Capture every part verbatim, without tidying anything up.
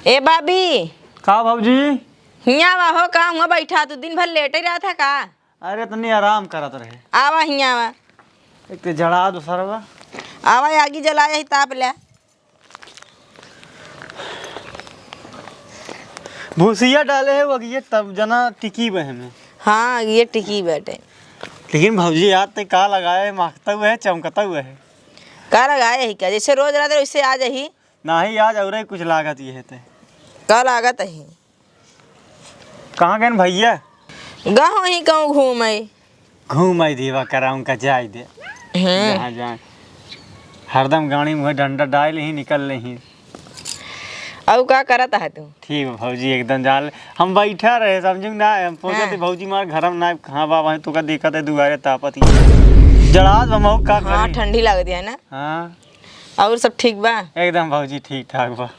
ए भाभी। का भौजी? हियाँ आवा हो, का हुआँ बैठा, तू दिन भर लेटे रहत ह का? अरे तनी आराम करत रहे। आवा हियाँ आवा। एक तो जड़ा दूसरा बा। आवा, आगी जलाए ही ताप ले। भूसिया डाले है वो, ये तब जना टिकी बहे में। हाँ, ये टिकी बैठे। लेकिन भौजी, याद ते का लगाए है, महकता हुआ है, चमकता हुआ है। का लगाए है क्या? जैसे रोज रहते वैसे आ जाही। नाही, आज औरे कुछ लागत ये है ते। का लागत है? कहाँ गए भैया? गहो ही कहूँ घूम आई। घूम आई देवा करा, उनका जाए दे। हम्म। जहाँ जाए। हरदम गाड़ी में डंडा डाल ही निकल ले ही। अब का करत है तू? ठीक बा भौजी, एकदम जान ले। हम बैठा रहे, समझू ना, हम सोचत हाँ। भौजी मार घर में ना, कहाँ बा, वहीं तो का देखत है दुआरे तापत ही। जड़ात बा, मऊ का हाँ, करी? ठंडी लागत है ना? हाँ। और सब ठीक बा? एकदम भौजी ठीक ठाक बा।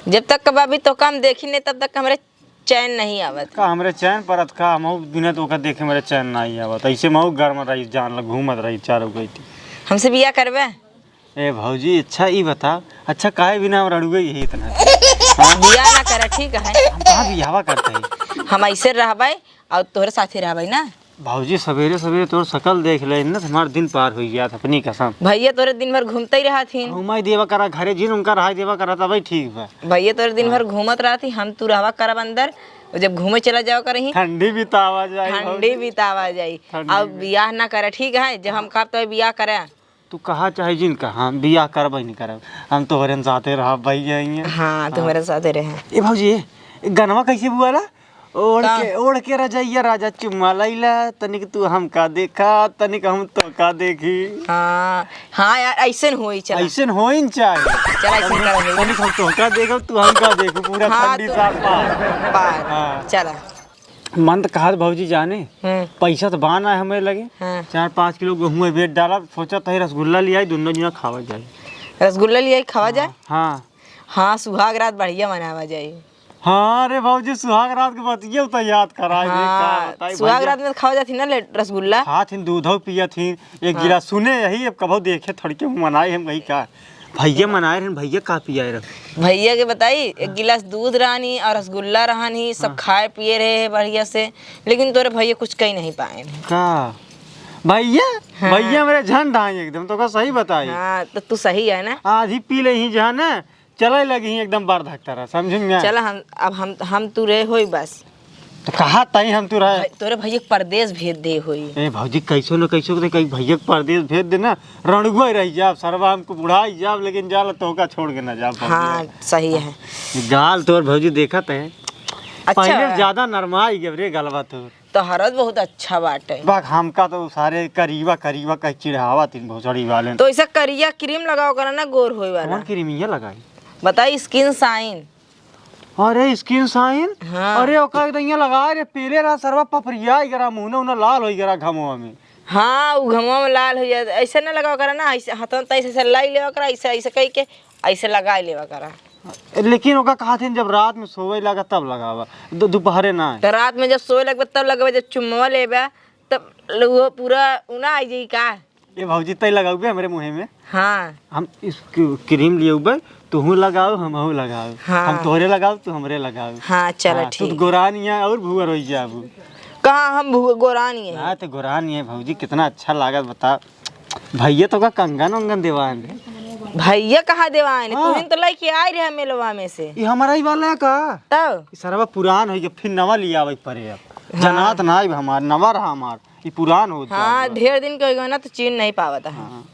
जब तक कब अभी तो काम देखी नहीं, तब तक हमरे चैन नहीं आवत। का हमरे चैन परत का? हमहू बिना तो ओकर देखे मेरे चैन नहीं आवत। ऐसे महू घर में रही, जान ल घूमत रही चारों गइती। हमसे बियाह करबे? ए भौजी, अच्छा ई बता, अच्छा काहे बिना हम रड़ुए ही इतना? हाँ? बियाह ना करे, ठीक है? हम कहाँ बियाहवा करते हैं? हम ऐसे रहबे और तोहरे साथे रहबे ना। भौजी, सवेरे सवेरे तोर शकल देख ले न, हमार दिन पार हो गया था, अपनी कसम। भैया तोरे दिन भर घूमते ही रहत हिन। घुमाई देवा करा घरे, जिन उनका रहाई देवा करा, तबे ठीक बा। भैया तोरे दिन भर हाँ। घूमत रहत ही, हम तू रहवा करब अंदर, और जब घूमे चला जाओ करही। ठंडी बितावा जाई ठंडी भौजी। बितावा जाई। ठंडी अब बि- बियाह ना करे, ठीक है, जब हम कहब तब बियाह करे। तू कहा चाहे जिन कहा, हम बियाह करबे नहीं करब, हम तोहरे साथे रहब भैया। हाँ, हाँ। तुम्हारे साथे रहे। ए भौजी, ए गनवा कैसे बुआला? ओढ़ का? के, ओढ़ के रजइया राजा चुम्मा लैला, तनिक तू हमका देखा, तनिक हम तोका देखी। हाँ, हाँ यार, ऐसन होई, चला। ऐसन होई न चाही। चला, ऐसन तनिक, करा होई। तनिक हम तोका देखब, तू हमका देखू, पूरा हाँ, ठंडी तू साथ पार। पार। हाँ। चला। मन त कहत भौजी जाने, हम्म। पैसा त बा ना हमें लगे। हाँ। चार पाँच किलो गेहूं में बेच डाला, सोचत है रसगुल्ला ले आई, दोनों जना खावा जाए। रसगुल्ला ले आई, खावा जाए? हाँ। हाँ, सुहाग रात बढ़िया मनावा जाए। हाँ रे भौजी, सुहाग रात के बतिये तो याद कराए दे, का हाँ, बताई सुहाग भैया। रात में खावा जात ही ना ले रसगुल्ला। खात हिन, दूधो पियत हिन, एक हाँ। गिलास सुने यही, अब कभो देखे थोड़ी के मनाए हम कहीं का। भैया मनाए रहन, भैया का पियाए रहन? भैया के बताई, एक हाँ। गिलास दूध रहनी और रसगुल्ला रहनी, सब हाँ। खाए पिए रहे हैं बढ़िया से, लेकिन तोरे भैया कुछ कही नहीं पाए हैं। का? भैया? हाँ। भैया मेरे झंड आए एकदम, तो का सही बताई। हाँ, तो तू सही है ना? आधी पी ले ही जहाँ ना, चले लगी एकदम बार धकता रहा, समझ में आए? चला हम, अब हम, हम तू रहे होई बस। तो कहा तई हम तू रहे? भाई, तोरे भैया के परदेस भेज दे होई। ए भौजी, कैसो न कैसो के कहीं भैया के परदेस भेज दे ना, रणुआ रह जाब, सरवा हमको बुढ़ाई जाब, लेकिन जाल तोहका छोड़ के ना जाब भौजी। हाँ, सही है। गाल तोर भौजी देखत है। अच्छा। पहले ज्यादा नरमाई गब रे गलवा तोर। तोहरा तो बहुत अच्छा बाटे। बाक हमका तो सारे करीबा, करीबा कह चिढ़ावा तीन भोसड़ी वाले। तो ऐसा करिया क्रीम लगाओ करा ना, गोर होए वाला। कौन क्रीम ये लगाई? बताई, स्किन साइन। अरे, स्किन साइन? हाँ। अरे, ओका एकदम ये लगा रे, पीले रहा सरवा पपरिया गरा, मुंह ना लाल हो गरा घमवा में। हाँ, उ घमवा में लाल हो जाए, ऐसे ना लगाओ करा ना, ऐसे हाथों तो ऐसे, ऐसे लाई लेवा करा, ऐसे, ऐसे कह के ऐसे लगा लेवा करा। लेकिन ओका कहा थे जब रात में सोवे लगा तब लगावा, दु-, दोपहरे ना। तो रात में जब सोवे लगबे तब लगबे, जब चुम्मा लेबे तब ल-, वो पूरा उना आ जाई का? ए भौजी, तै लगाउबे हमरे मुँहे में। हाँ। हम इस क्री-, क्रीम लियउबे, तुहू लगाउ, हमहू लगाउ। हाँ। हम तोहरे लगाउ, तू हमरे लगाउ। हाँ, चला हाँ, तू ठीक। तो गोरानी है और भुअर हो जाबू। कहाँ हम भु-, गोरानी है? हाँ, तो गोरानी है भौजी, कितना अच्छा लागत बता। भैया तो का कंगन उंगन देवान रे। भैया कहाँ देवान? हाँ। तुहिन तो लइके आए रहे मेलवा में से। ये हमारा ही वाला है का? तब? ये सरवा पुरान हो गया, फिर नवा लियावे पड़े अब। हाँ। जनात ना आइब हमार, नवा रहा हमार। ई पुरान होत हाँ, जात बा। ढेर दिन के हो गए ना, तो चीन नहीं पावत है। हाँ।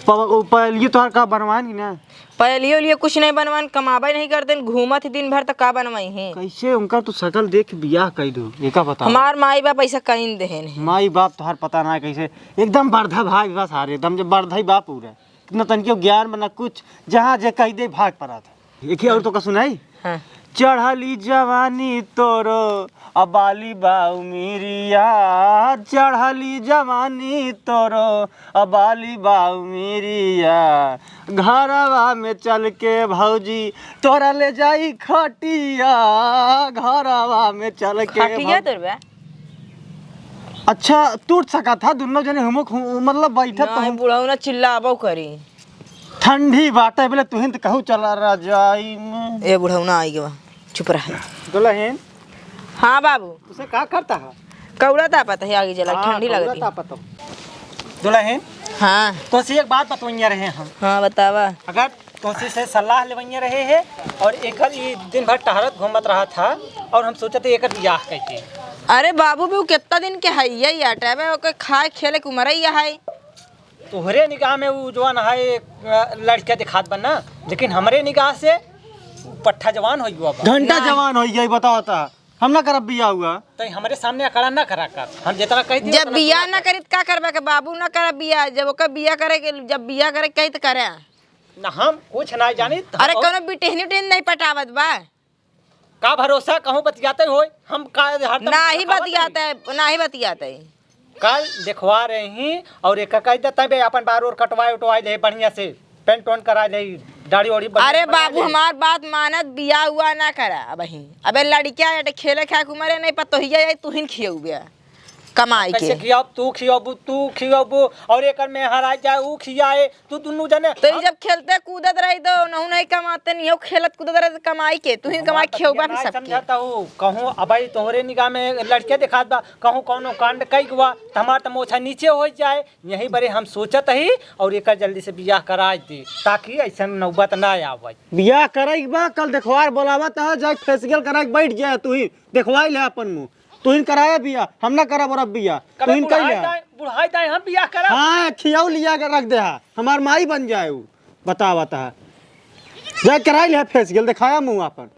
प-, ओ पहलिए तोहार का बनवाइन कि ना? पहलिए उलिए कुछ नहीं बनवाइन, कमाबे नहीं करते, घूमत ही दिन भर, तो का बनवाई है? कैसे उनका तू शकल देख के बियाह कई दो, ये का बताओ? हमार माई बाप ऐसा कहीं देहे नहीं। माई बाप तोहार पता ना है कैसे, एकदम बरधा भाई बा सारे, एकदम जब बरधा ही बाप पूरा। ना तनिको ज्ञान बा, ना कुछ, जहाँ जे कह दे भाग पड़ा था। एक ही और तो का सुनाई? हाँ। चढ़ली जवानी तोरो, अबाली बा उमिरिया, चढ़ली जवानी तोरो, अबाली बा उमिरिया, घरवा में चल के भौजी तोरा ले जाई खटिया, घरवा में चल के खटिया भौ- तोर बा? अच्छा, टूट सका था, दोनों जने हुमुक हु-, मतलब बैठत तो नहीं, हम बुढ़ऊ ना चिल्लाबो करी। ठंडी बाटे बोले, तुहिन त कहू चला रजाई में। ए बुढ़ऊ ना आई गवा, चुप रह। दुलहिन। हाँ बाबू। उसे का करता है? कौड़ा तापत है, आगे जला, हाँ, ठंडी कौड़ा लगती। तापत हो। दुलहिन। हाँ। तोसे एक बात बतवइया रहे हम। हाँ, बतावा। अगर तोसे से सलाह लेवइया रहे है और एकर ई दिन भर टहरत घूमत रहा था और हम सोचत है एकर बियाह कइके। अरे बाबू भी उ कितना दिन के है, यही आटा है, ओके खाए खेले के उम्र ही है। तोहरे निगाह में उ जवान है, अ, लड़का दिखात बा ना, लेकिन हमरे निगाह से उ पट्ठा जवान होइ गवा बा। घंटा ना। जवान होइ गई, बताओ ता। हम ना करब बियाह हुआ। तै हमरे सामने अकड़ा ना करा कर। हम जितना कह दिए जब उतना बियाह पूरा ना कर। करी त का करबा के बाबू ना करब बियाह, जब ओकर बियाह करे के, जब बियाह करे के कही त करे। ना हम कुछ ना जानी, अरे हम कौनो बिटेहनी उटेहनी नहीं पटावत बा। का भरोसा कहूँ बतियाते होय, हम का हरदम नाही दिखावत बतियाते, नाही बतियाते। काल देखवा रही और एक कह देता बे अपन बार और कटवाए उटवाए ले बढ़िया से, पेंट ओंट करा ले, दाढ़ी ओढ़ी बढ़िया अरे बनवा बाबू ले। हमार बात मानत बिया हुआ ना करा अबही। अबे लड़किया एटे खेले खाए के उम्र नहीं पतोहिया है, तुहिन खियउबे कमाई कैसे के। खियाब तू खियाबू, तू खियाबू और एकर में हरा जाए ऊ खियाए, तू दुनू जने तो ई हम जब खेलते कूदत रही तो नहु नहीं कमाते नहीं हो, खेलत कूदत रहे तो कमाई के, तुहिन कमाई हमार खियउबा बतिया भी ना सबके। समझता हूँ, कहूँ अबही तोहरे निगाह में लड़के दिखात बा, कहूँ कौनो कांड कई गुआ, त हमार त मोछा नीचे हो जाए। यही बरे हम सोचत ही और एकर जल्दी से बियाह कराई दे, ताकि ऐसन नौबत ना आवे। बियाह करे के बा, कल देखवार बोलावत है, जाए फेसियल कराए के बैठ जाए, तू ही देखवाई ले अपन मुंह, तू ही कराए बियाह, हम ना करब और अब बियाह, तू कबे ही कह बुढ़ाई ले। जाए, बुढ़ाई जाए हम बियाह करब। हाँ, खियाऊ लिया के रख दे हा, हमार माई बन जाए उ, बतावत है, जाए कराई ले फेसियल, दिखाया मुंह अपन।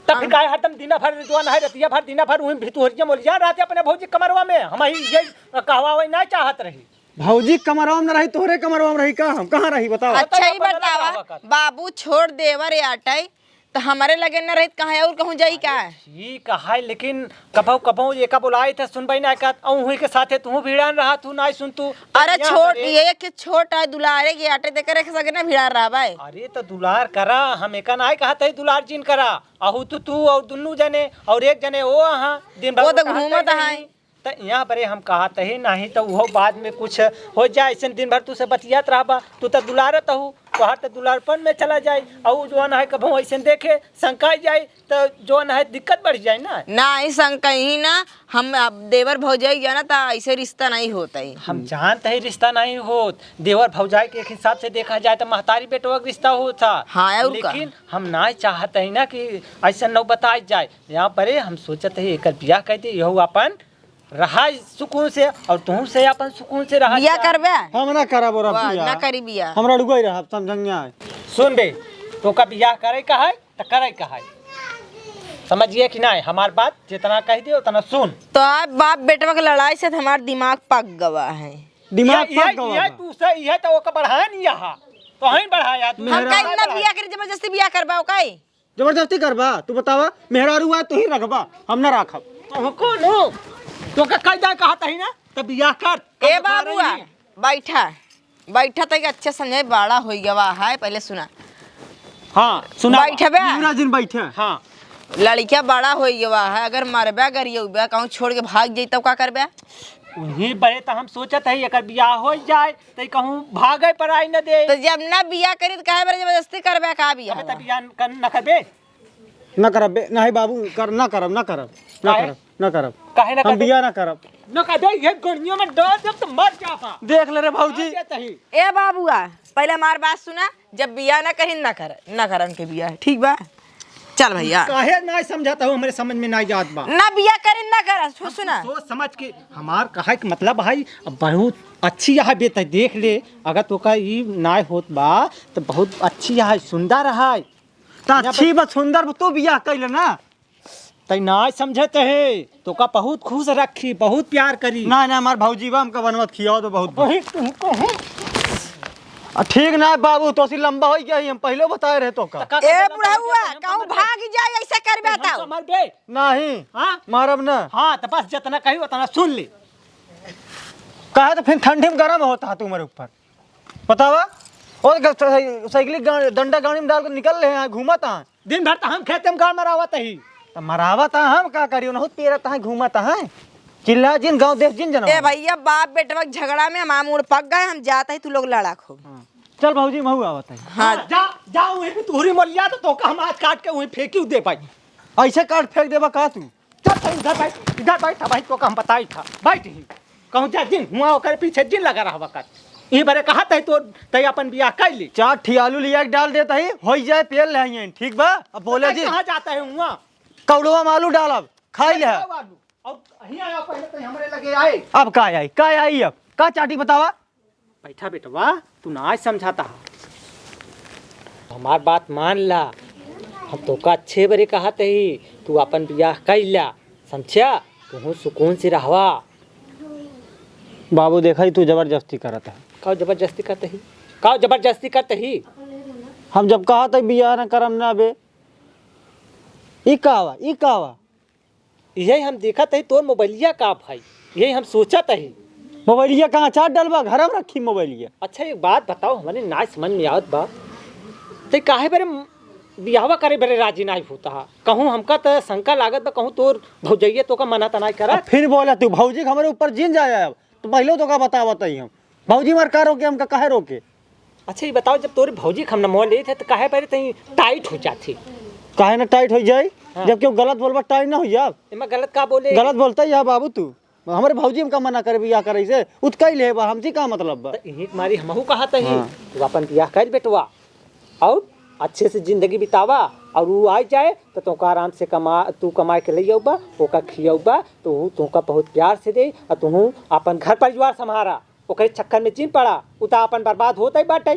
तब फिर काहे हरदम दिना भर जो है रतिया भर दिना भर उही भितुहरिया मोलिया रहते अपने भौजी कमरवा में, हम ही ये कहवा वही ना चाहत रही। भौजी कमरवा में रही, तोहरे कमरवा में रही का? हम कहाँ रही बताओ? अच्छा ही बतावा का? बाबू छोड़ देवर आटे, तो हमरे लगे न रहित कहाँ और कहूँ जाई का? ठीक है, लेकिन कभौ कभौ एका बोलाई थे सुनबई ना का, और उही के साथे तू भिड़ान रहा, तू ना सुन तू। अरे यहाँ छोट, बड़े ये के छोट है, दुलारे के आटे देकर एक सगे ना भिड़ा रहा भाई। अरे तो दुलार करा, हम एका ना कहत है दुलार जिन करा, अहू तू, तू और दुन्नू जने और एक जने ओ अहाँ दिन भर वो तो उठान घूमत कहीं है। त यहाँ परे हम कहत ही, नाहीं त उहो बाद में कुछ हो जाए, ऐसे दिन भर तू से बतियात रहबा, तू त दुलारत हऊ, तोहार त दुलारपन में चला जाए, और जौन है कभू ऐसे देखे, शंका जाए, त जौन है दिक्कत बढ़ जाए ना। नाहीं, शंका ही ना, हम अब देवर भौजाई जाना त ऐसे रिश्ता नहीं होत है। हम जानत ही रिश्ता नहीं होत, देवर भौजाई के एक हिसाब से देखा जाए त महतारी बेटवा के रिश्ता होत था। हाँ, और का? लेकिन हम नाहीं चाहत ही ना कि ऐसे नौबत आ जाए। यहाँ परे हम सोचत ही एकर बियाह कर दे, यहू अपन रहा सुकून से और तुहू से अपन सुकून से रहा बिया जा। करबे? हम ना करब और वाह, बिया। ना करी बिया। हम रड़ुआ ही रहब, समझंगे आए। सुन बे, तोका बियाह करे का है, त करे का है। समझिए कि नाहीं, हमार बात जितना कह दे, उतना सुन। तो आप बाप बेटवा के लड़ाई से त हमार दिमाग पक गवा है। दिमाग ये, पक ये, गवा ये बा। तू से, ये तो ओका बढ़ाया नहीं यहाँ। तो हईं बढ़ाया, तू हम मेहरा- कहीं ना बिया करी, जबरदस्ती बिया करबा, ओकाई? जबरदस्ती करबा? तू बतावा, मेहरारू आए तू ही रखबा, हम ना राखब। तो कौन हो? तोका कह जाए कहत ही ना, त बियाह कर। ए बाबुआ, बैठा, बैठा, तैके अच्छे समझे, बड़ा होई गवा है, पहले सुना। हाँ, सुना। बैठबे। मेहरा जिन बैठे। हाँ। लड़किया बड़ा होई गवा है, अगर मरबे गरियौबे, कहूँ छोड़ के भाग जाई, तब का करबे? उही बरे त हम सोचत ही, एकर बियाह हो जाए, त कहूँ भागे पर आई न दे। त जब ना बियाह करी, त काहे बरे जबरदस्ती करबे का बियाह? अबे त बियाह न कर, न करबे? न करब बे, नहीं बाबू, कर, न करब, न करब, न काहे? करब, न करब। काहे न हम करबे? बियाह न करब। न करबे, ये गर्मियों में डर जब तो मर जाबा। देख ले रे भौजी। आ जाता ही। ए बाबुआ, पहले हमार बात सुना, जब बियाह ना करी, ना कर, ना करन के बियाह, ठीक बा? चल भैया। काहे ना समझाता हूँ, हमरे समझ में ना जात बा। ना बियाह करे, ना कर, सु-, अब सुना। सोच समझ के, हमार कहे के मतलब भाई, बहुत अच्छी यहाँ बेटा, देख ले, अगर तोका ई ना होत बा, तो बहुत अच्छी यहाँ सुंदर है। त यहाँ अच्छी पे बा, सुंदर बा, तू बियाह कइले ना। तै ना समझत है, तोका बहुत खुश रखी, बहुत प्यार करी। ना, ना, हमार भौजी बा, हमका बनवत खियाओ तो बहुत बा। वही तुमको हूँ। आ, ठीक ना बाबू, तोसी लंबा होइ गया ही, हम पहले बताए रहे तोका। तो का ए करबे, बुढ़ाउआ, हम कहूँ समझ भाग जाए, ऐसे करबे हम तो। समझ बे। नहीं, हाँ? मारब ना। हाँ, तो बस जितना कही उतना सुन ले। कहा तो फिर ठंडी में गरम होता है तुम्हारे ऊपर। बतावा, और ग-, साइ-, साइकिल गा-, डंडा गाड़ी में डाल के निकल रहे हैं, घूमत हैं। दिन भर तो हम खेते में गाड़ मरावत ही। तो मरावत हैं, हम का करियो, नहुत पेरत हैं, घूमत हैं। चिल्ला जिन, गाँव देश जिन जनवा। ए भैया, बाप बेटवा के झगड़ा में हमार मूड़ पक गए, हम जात ही, तू लोग लड़ा खूब। हाँ। चल भौजी, महू आवत है। हाँ। जा, जा, वहीं पे तुहरी मर लिया तो तोका हम आज काट के वहीं फेंकी दे पाई। ऐसे काट फेंक देबा का तू? चल, चल, इधर बैठ, इधर बैठ, भाई, तोका हम बताई था, बैठ ही। कहूँ जा जिन, हुआ ओकरे पीछे जिन लगा रहबा कर। ई बरे कहा तै तो, तै अपन बियाह कर ली। चार ठी आलू लिया के डाल देता ही, होई जाए, पेल ले आइए, ठीक बा? अब बोले तै जी। कहाँ जाता है हुआ? कौड़वा में आलू डालब, खाई ले। जाओ आलू। और हियाँ आओ, पहले तो हमरे लगे आए। अब का आई, का आई अब? का चाटी बतावा? बैठा बेटवा, तू ना समझाता है। हमार बात मान ला, हम तोका अच्छे बरे कहत ही, तू अपन बियाह कर ला, समझा? तू सुकून से रहवा। बाबू देखा ही तू जबरदस्ती करत है। का जबरदस्ती करत ही? का जबरदस्ती करत ही? हम जब कहत ही बियाह न करम ना बे, ई का बा, ई का बा? यही हम देखत ही तोर मोबाइलिया का भाई, यही हम सोचत ही। मोबाइलिया कहाँ चाट डलबा, घर में रखी मोबाइलिया। अच्छा एक बात बताओ, हमरे नाय समझ में आवत बा, ते काहे बरे बियाहवा करे बरे राजी नाय होता हा? कहूँ हमका त शंका लागत बा, कहूँ तोर भौजैया तोका मना त नाय अब करत। फिर बोला तू, भौजी के हमरे ऊपर जिन जाया अब, तो पहले तोका बतावत ही हम। भौजी मार का रोके, हमका काहे रोके? अच्छा, ये बताओ, जब तोरे भौजी के हम नमवा लेत है, तो काहे पहले तई टाइट हो जात ही? काहे ना टाइट हो जाई? हाँ। जब केहू गलत बोलबा, टाइट ना हो जाब। एमा गलत का बोले? गलत बोलता ही है बाबू तू। हमरे भौजी हमका मना करे बियाह करे से, उत कई ले बा, हमसे का मतलब बा? तो इही के मारी हमहू कहत ही, हाँ। तू अपन बियाह कर बेटवा, और अच्छे से जिंदगी बितावा, और ऊ आ जाए, तो तोका आराम से कमा, तू कमाए के ले आउबा, ओका खियाउबा, तो ऊ तोका बहुत प्यार से दे, और तू अपन घर परिवार संभारा। ओकरे चक्कर में जिन पड़ा, उ त आपन बर्बाद होत ही बाटे।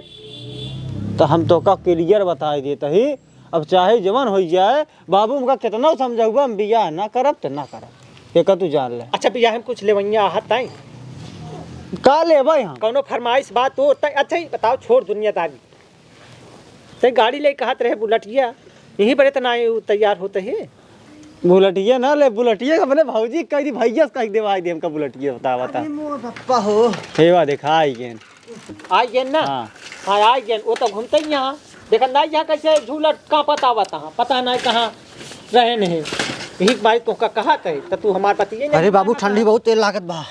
त हम तोका clear बताई देत ही, अब चाहे जवन होइ जाए, बाबू हमका केतना समझाउबा, हम बियाह ना करब त ना करब, एका तू जान ले। अच्छा, बियाह में कुछ लेवइया आहत ताई? का लेबै हम? कौनो फरमाइश बात हो त? अच्छा, ई बताओ, छोड़ दुनियादारी। ते गाड़ी ले कहत रहे बुलेटिया, यहीं बड़े त ना आए, उ तैयार होत ही। बुलेटिया ना ले, बुलेटिया अपने भौजी कह दी, भैया से कह दे, भाई दे हमका बुलेटिया, बता, बता। अरे मोर पप्पा हो। हे वाह, देखा, आई गेन। आई गेन ना? हाँ। हाँ, आई गेन। वो तो घूमते ही यहाँ। देखा ना, यहाँ कैसे झूलत कांपत आवत, हाँ, पता नहीं कहाँ रहे नहीं। यही भाई तोहका कहा कहे, तो तू हमार पति नहीं अरे बाबू, माना ठंडी कहा। बहुत तेज लागत बा।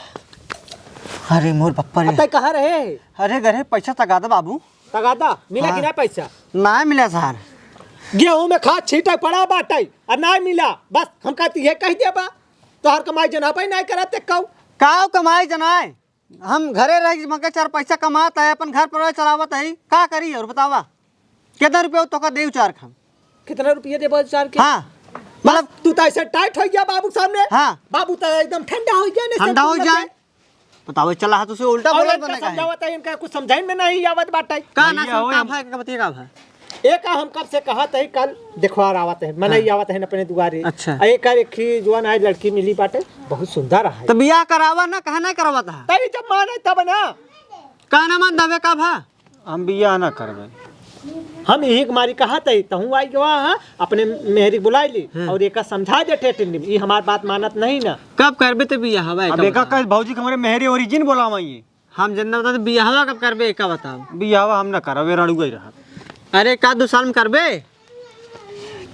अरे मोर पप्पा रे। अतः कहाँ रहे? अरे घरे पैसा तगा दे बाबू। तगादा, मिला कि हाँ। ना पैसा? ना मिला सर। गेहूं में खाद छीटे पड़ा बाटे, आ ना मिला। बस हमका तो ये कह दिया बा, तोहर कमाई जनाबे ना करत ते कऊ। काव कमाई जनाए? हम घरे रह के मके चार पैसा कमात है, अपन घर परिवार चलावत है, का करी और बतावा? कितना रुपया तोका देउ चार खान? कितना रुपया देबा चार के? हाँ। मतलब तू तो ऐसे टाइट हो गया बाबू सामने। हाँ। बाबू तो एकदम ठंडा हो गया, नहीं ठंडा हो जाए। बताओ, चला हाथ उसे उल्टा और बोलत इनका बने काहे? समझावत है, इनका कुछ समझाइन में नहीं आवत बाटे। का ना भैया, सुन, ओए का हम भाई, का बतिया का भाई? एक हम कब से कहत है, कल देखवार आवत है, मनई हाँ। आवत है अपने दुआरे। अच्छा। आ एक एक ही जवान आई लड़की मिली बाटे, बहुत सुंदर है। तो बियाह करावा ना, कहा ना करावत है? तई जब माने तब ना। का ना मान दबे का भा? हम बियाह ना करबे। हम यही के मारी कहत है, तहूँ आई गवा, हाँ, अपने मेहरी बुलाई ली हाँ। और एका समझा दे ठेठ हिंदी में, ई हमार बात मानत नहीं ना। कब करबे ते बियाहवा, अब एका एका बता। कह भौजी के हमरे मेहरी origin बोलावा ये। हम जन्ना बता दे बियाहवा कब करबे, एका बताओ। बियाहवा हम ना करबे, रड़ुआ ही रहब। अरे का दो साल में करबे?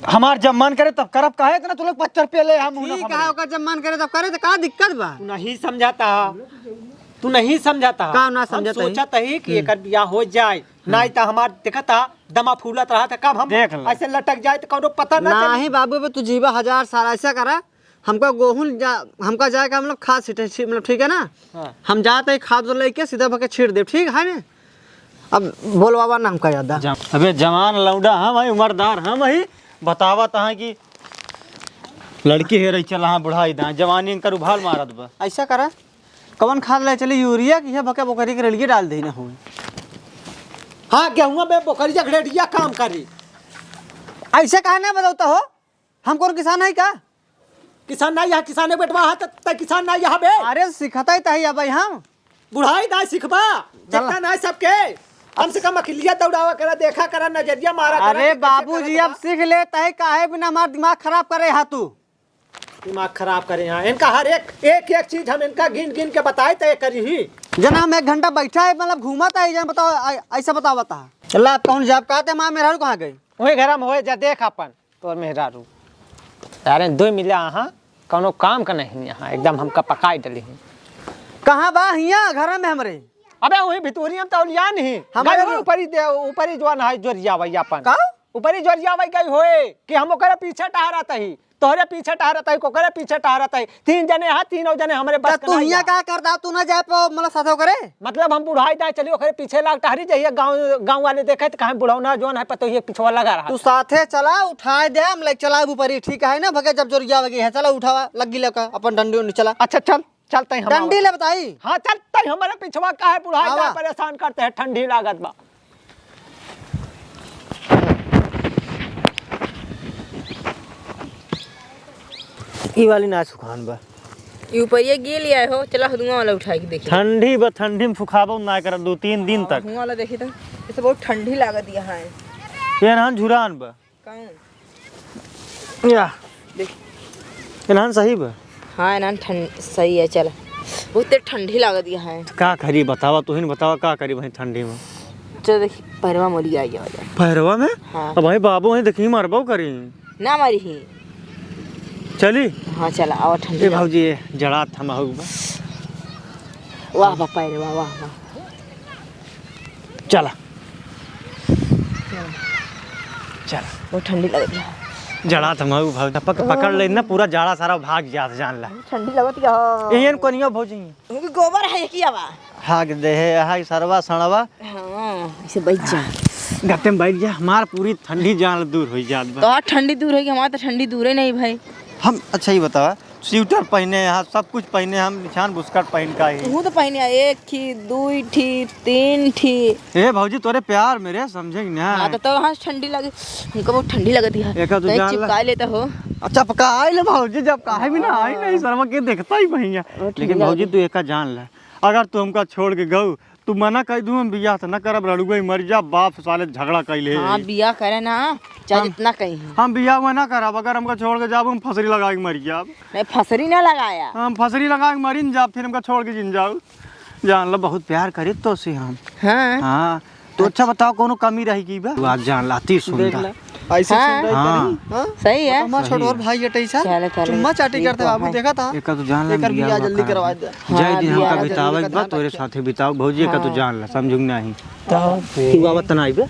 हमार जब मन करे तब करब, काहे इतना तू लोग पच्चर पे ले हम ठीक है, ओकर जब मन करे तब करे, तो का दिक्कत बा? तू नहीं समझाता। तू नहीं समझाता। का ना हम समझाता ही? सोचत ही कि हम्म। एकर बियाह हो जाए, हम्म। नहीं तो हमार देखता दमा फूलत रहा था, कब हम देख ले। ऐसे लटक जाए तो कौनो पता ना चले। नहीं बाबू, बे तू जीवा हजार साल ऐसा करा, हमका गोहूं जा, हमका जाए का मतलब खाद छीटे, छी-, मतलब ठीक है ना? हाँ। हम जाते ही खाद लेके सीधा भके छीट दे, ठीक है ना? अब बोलवावा ना हमका ज्यादा। जम-, अबे जवान लौंडा हम हई, उमरदार हम हई, बतावा तहाँ कि लड़की हेरई चला हाँ बुढ़ाई दा, जवानी इनकर उभाल मारत बा। ऐसा करा, कवन खाद ले चली, यूरिया कि है भके बोकरी के रेड़िया डाल दे ना हो। हाँ, गेहुआ में बोकरिया के रेड़िया काम करी। ऐसे काहे ना बतौता हो, हम कौन किसान है का? किसान ना यहाँ, किसान है बेटवा, हाँ, त, त किसान ना यहाँ बे। अरे सिखता ही तही अब हम। बुढ़ाई ना सिखबा, चल। देखता ना सबके। कम से कम अखिलिया दौड़ावा करा, देखा करा, नजरिया मारा करा अरे कि कैसे बाबूजी, करत अब बा। सीख ले, तही काहे बिना हमार दिमाग खराब करे हा तू? दिमाग खराब करे यहाँ। इनका हर एक, एक, एक चीज हम इनका गिन, गिन के बताए तय करी ही। जना हम एक घंटा बैठा है, मतलब घूमत है, जन बताओ, ऐ-, ऐसा बताओ, बता। चला, आप कौन जाब कहते, माँ मेहरारू कहाँ गई? वही घर में होए, जा देख अपन, तोर मेहरारू। यार, दो मिला, हाँ, कौनो काम का नहीं यहाँ, एकदम हमका पकाई डली ही। कहाँ बा? हियाँ, घर में हमरे। अबे वही भितुरिया में तौलिया नहीं। हमारे गए हो ऊपरी दे, ऊपरी जौन है जोरिया भाई अपन। का? ऊपरी जोरिया भाई गई होए कि हम ओकरे पीछे टहरत ही, तोहरे पीछे टहरत ही, ओकरे पीछे टहरत ही। तीन जने हैं, तीनों जने हमरे बस त के तू नहीं हियाँ जा। का करता? तू ना जाए पाओ मतलब साथे ओकरे? मतलब हम बुढ़ाई दाए चली ओकरे पीछे लाग टहरी जाइए, गाँव, गाँव वाले देखे त कहें बुढ़ौना जौन है पतोहिए पिछवा लगा रहा। तू साथे चला, उठाए दे, हम लेके चला ऊपरी, ठीक है ना? भगे जब जोरिया वगे है, चला उठावा, लग्गी लेका अपन डंडी उंडी चला। अच्छा चल। चलते ही हम डंडी आवत। ले बताई। हाँ, चलते ही हमारे पिछवा काहे बुढ़ाई आवा। का परेशान करते हैं, ठंडी लागत बा। ई वाली ना सुखान बा। ई ऊपरिया गिर लिया हो, चला हुआं वाला उठाई के देखी। ठंडी बा, ठंडी में फुखाबो ना करत दो तीन दिन तक। हुआं वाला देखी तो, इसे बहुत ठंडी लागत यहाँ है। ये ना झुरान बा। कौन? या। देख। एनहन सही बा? हाँ, एनहन ठंड सही है, चल। बहुते ठंडी लागत है। का करी बतावा, तू ही न बतावा, का करी भाई ठंडी में? चल देख, पैरवा मोरी आ गया। पैरवा में? हाँ। अब भाई बाबू वहीं देखी, मरबो करी। ना मरी ही। चली? हाँ, चला, आवा ठंडी ए लागत। भौजी, ये जड़ा थमा हो बा। वाह, वाह, पैरवा, वाह, वाह। चला। चला। बहुत ठंडी लगत है। जड़ा त मऊ भौजी पक-, पकड़ ले ना, पूरा जाड़ा सारा भाग जात, जान ला। ठंडी लगत है। एहन कोनिया भौजी। उनकी गोबर है कि आवा? हाग दे है, हाय सरवा सणवा। हाँ, इसे बैठ जा। गत्ते में बैठ जा, हमार पूरी ठंडी जान दूर हो जात बा। तो ठंडी दूर है कि हमार तो ठंडी दूरे नहीं भाई। हम, अच्छा ये बतावा, स्वेटर पहने, यहाँ सब कुछ पहने, हम निशान बुस्कट पहन का ही। तू तो पहने, एक ठी, दुई ठी, तीन ठी। ए भौजी, तोरे प्यार में रे, समझे कि ना? हाँ, तो, तो हाँ ठंडी लगे, हमको बहुत ठंडी लगती है। एका तू तो एक जान ला। चिपका लेता हो। अच्छा, चिपका आई ले भौजी, जब काहे भी ना आई हाँ। नहीं, शर्मा के देखता ही भैया। बहुत ठंडी लेकिन भौजी, लगती। तू एका जान ला, अगर तू हमका छोड़ के गऊ, तू मना कह दू, हम बियाह त ना करब, रड़ुआ ही मर जा, बाप साले झगड़ा कैले है। हाँ, बियाह करे ना, चाहे हम, जितना कहीं। हम बियाह हुआ ना करब, अगर हमका छोड़ के जाब, हम फसरी लगा के मर जाब। नहीं, फसरी ना लगाया। हम फसरी लगा के मरिन जाब, फिर हमका छोड़ के जिन जाऊ। जान लो, बहुत प्यार करी तो से हम। हाँ। हाँ, तो अच्छा बताओ, कोनो कमी रही की बा? तू आज जान ला, अति सुंदर। देख ला। ऐसे हाँ। सुंदर हाँ। करी, हाँ? सही है। हमार सही छोट और है। भाई है, टैसा। चलो, चलो, चुम्मा चाटी ठीक करते है। बाबू, देखा था? एका तो जान ला, एकर बियाह बियाह जल्दी करवा दे। हाँ, जय दिन बियाह हमका करवा दे। बितावे के बा, तोरे साथे बिताओ भौजी, एका तो हाँ। जान ला, समझू कि नहीं? तब तू आवत ना आइबे?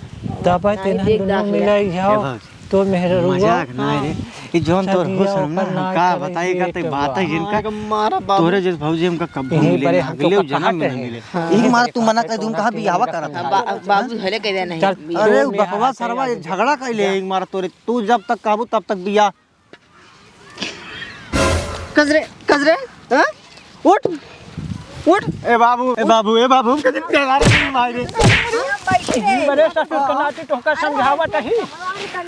तब आई तेना देख, दोनों देख ले। मिलाई जाओ। ए भौजी, तो मेहररुआ मजाक ना रे। ई जौन तोर सदिया हुस्न ना, ओकर हम ना का करे बताई, एकर ते पेटवा। बात है जिनका। हाँ, मारा बाबू। तोरे जैसे भौजी हमका कब्बो यहीं मिले परे ना, हम तो अगले कहा जन्म में ना है। मिले। हाँ। एक मार तू मना कर दूँ, कहा बियाहवा करत है। बा-, बाबू धरे के दे नहीं। चल, बियाह। अरे, उ बपवा सरवा ये झगड़ा कैले, एक मार तोरे, तू जब तक कहबू तब तक बियाह। कस रे, कस रे, हाँ? उठ, उठ। ए बाबू, ए बाबू, ए बाबू, कदी प्यार नहीं मारे। बड़े ससुर के नाती तोहका समझावत ही।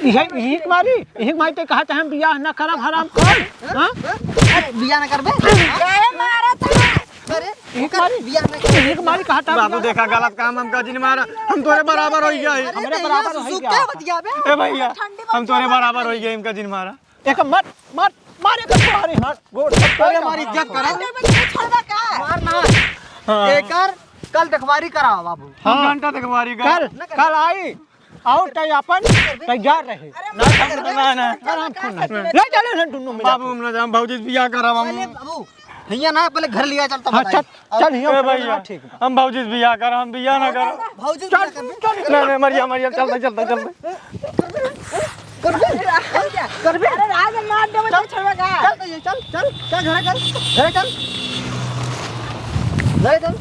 इहे, इही के मारी, इही के मारी ते कहा चाहे हम बियाह ना करब, हराम कर। हाँ? अरे, बियाह ना करबे? काहे मारत है? अरे, इही के मारी, बियाह ना करबे? इही के मारी कहा था बाबू, बियाह देखा, गलत काम हमका जिन मारा। हम तोरे बराबर हो गया है। अरे, हमरे बराबर हो गया। क्या बतियाबे? ए भैया, हम तोरे बराबर हो गया, इनका जिन मारा। एक मत, मत, मारे तो तुम्हारे हाथ, गोड़, अरे, हमारी इज्जत करा। छोड़बा का? मार ना। हाँ। एकर कल देखवारी कराओ बाबू। हाँ। घंटा देखवारी करा। कल, कल आई, और तै अपन तैयार रहे। ना, ना, ना। आराम से ना। ले चले ना दोनों मिला बाबू, के। हम ना जाम, भौजी से बियाह करा बाबू। पहले बाबू, हियाँ ना, पहले घर लिया चल, तब हाँ, बताई। चल, चल, हियाँ ए भैया, ठीक बा। हम भौजी से बियाह कर, हम बियाह ना कर। भौजी से चल, बियाह करबे? चल। नहीं, नहीं, मरिया, मरिया, चल, चल, चल, चल। करबे? करबे? अरे, आज मार देबे, चल। छोड़बे का? चल, चल, चल, चल, चल, घरे चल, घरे चल, घरे चल।